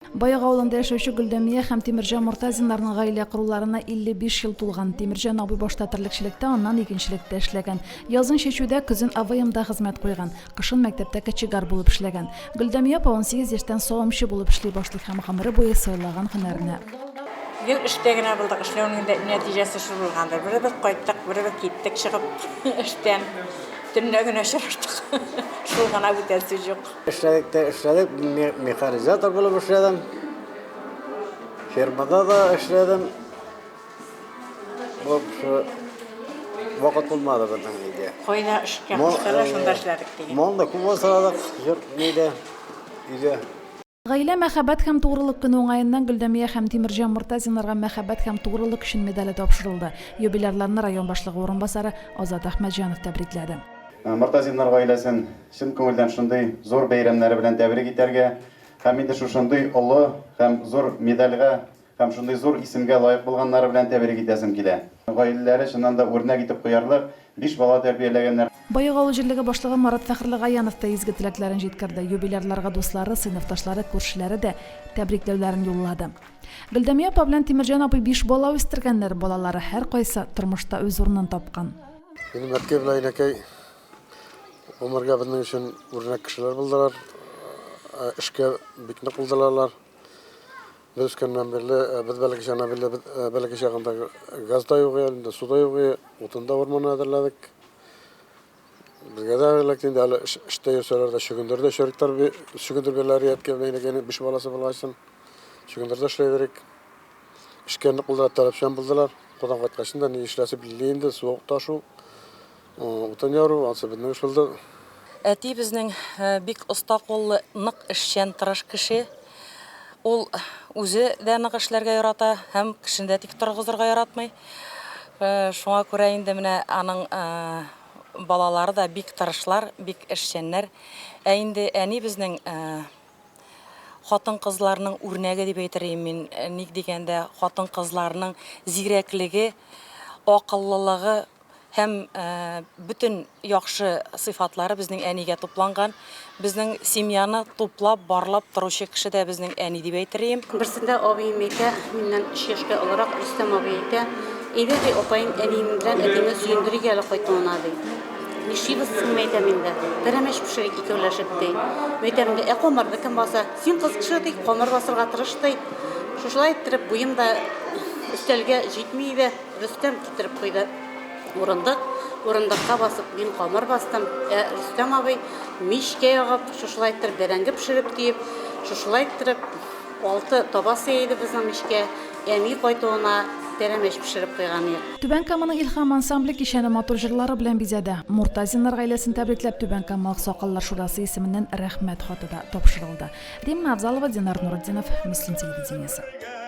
Баек авылында яшәүче Гөлдәмия һәм Тимерҗан Мортазиннарның гаилә коруларына 55 ел тулган. Тимерҗан абый башта терлекчелектә, аннан игенчелектә эшләгән. Язын чәчүдә, көзен АВМда хезмәт куйган. Кышын мәктәптә кочегар булып эшләгән. Гөлдәмия апа 18 яшьтән савымчы булып эшли башлый һәм гомере буе сайлаган һөнәренә. Гел эштә генә булдык, эшләүнең дә нәтиҗәсе шул булгандыр. Беребез кайттык, беребез киттек чыгып эштән. Төнлә генә очраштык. Шул гына, бүтән сүз юк. Эшләдек тә эшләдек, механизатор булып эшләдем. Фермада да эшләдем. Бу вакыт булмады безнең өйдә. Кайда эшкә кушсалар, шунда эшләдек диген. Мал да күп асрадык, йорт нидә, өйдә. Гаилә, мәхәббәт һәм тугрылык көне уңаеннан Гөлдәмия һәм Тимерҗан Мортазиннарга Мәхәббәт һәм тугрылык өчен медале тапшырылды. Юбилярларны район башлыгы урынбасары Азат Әхмәтҗанов тәбрикләде. Мортазиннар гаиләсен чын күңелдән шундый зур бәйрәмнәре белән тәбрик итәргә һәм инде шушындый олы һәм зур медальгә һәм шундый зур исемгә лаек булганнары белән тәбрик итәсем килә. Гаиләләре чыннан да үрнәк итеп куярлык, биш бала тәрбияләгәннәр. Баек авыл җирлеге башлыгы Марат Фәхерлегаянов та изге теләкләрен җиткерде. Юбилярларга дуслары, сыйныфташлары, күршеләре дә тәбрикләүләрен юллады. Гөлдәмия апа белән Тимерҗан абый биш бала үстергәннәр, балалары һәркайсы тормышта үз урынын тапкан. Минем әткәй белән әнәкәй гомергә безнең өчен үрнәк кешеләр булдылар. Эшкә бик нык булдылар алар. Без үскәннән бирле, без бәләкәй чагыннан бирле, без бәләкәй чагында газ да юк иде, инде су да юк иде, утын да урманнан әзерләдек. Безгә дә эләкте инде әле эштә йөрсәләр дә чөгендер дә чөректәр, чөгендер бирәләр иде әткәй белән әнәкәйнең биш баласы булгачын. Чөгендер дә эшләй идек. Эшкә нык булдылар, таләпчән булдылар. Кудан кайткачын да ни эшләсе билгеле инде, су ташу, утын яру, ансы безнең эш булды. Әти безнең бик оста куллы, нык эшчән, тырыш кеше. Ул үзе дә нык эшләргә ярата һәм кешене дә тик торгызырга яратмый. Шуңа күрә инде менә аның балалары да бик тырышлар, бик эшчәннәр. Ә инде әни безнең Хатын-кызларның үрнәге дип әйтер идем мин. Ник дигәндә, хатын-кызларның зирәклеге, акыллылыгы һәм бөтен яхшы сыйфатлары безнең әнигә тупланган. Безнең семьяны туплап, барлап торучы кеше дә безнең әни дип әйтер идем. Берсендә абыем әйтә, миннән өч яшькә олырак Рөстәм абый әйтә, Әйдә, ди, апаең әнием белән әтине сөендерик әле кайтуына, ди. Нишлибез соң, мәйтәм инде. Пәрәмәч пешерик икәүләшеп, ди. Мәйтәм инде, ә камырны кем баса? Син кыз кеше, ди, камыр басырга тырыш, ди. Шушылай иттереп, буем да өстәлгә җитми иде. Рөстәм китереп куйды урындык. Урындыкка басып, мин камыр бастым. Ә Рөстәм абый мичкә ягып, шушылай иттереп бәрәңге пешереп төеп, шушылай иттереп алты таба сыя иде безнең мичкә. Әни кайтуына пәрәмәч пешереп куйган идек. Түбән Каманың Илһам ансамбле кичәне матур җырлары белән бизәде. Мортазиннар гаиләсен тәбрикләп Түбән Кама Аксакаллар шурасы исеменнән Рәхмәт хаты да тапшырылды. Римма Авзалова, Динар Нуретдинов, Мөслим телевидениесе.